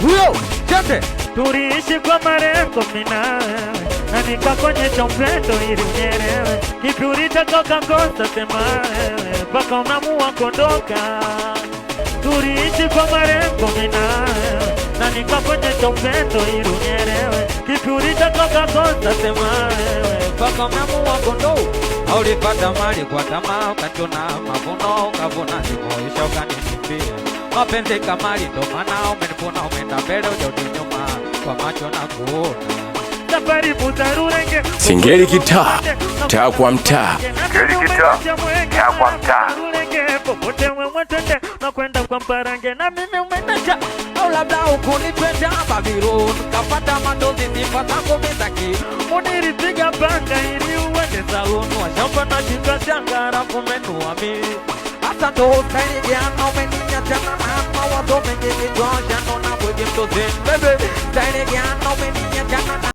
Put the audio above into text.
Huyo chete. Tuliishi kwa malengo mimi na wewe, na nikakuonyesha upendo ili unielewe. Kipi ulitaka ukakosa, sema wewe, mpaka umeamua kuondoka. Tuliishi kwa malengo mimi na wewe, na nikakuonyesha upendo ili unielewe. Kipi ulitaka ukakosa, sema wewe, mpaka umeamua kuondoka. Ulipata mali kwa tamaa, ukachuna mavuno, ukavuna sikuisha, ukanikimbia. Mapenzi kamali, ndo maana umenipuna, umeenda mbele, hujarudi nyuma, kwa macho na kuona. Safari butarurenge. Singeli Kitaa, mtaa kwa mtaa. Singeli Kitaa, mtaa kwa mtaa. Popote wewe twende na kwenda kwa Mparange na mimi umenacha. Au labda ukunipenda Babiloni, kapata madozi sifa zako mizaki. Unilipiga panga ili uende Saluni washamba na shika shanga, halafu umenuami. Hasa ndo staili gani umeniachana na mawazo mengi kichwani, naona bwege mtozi. Bebe, staili gani umeniachana na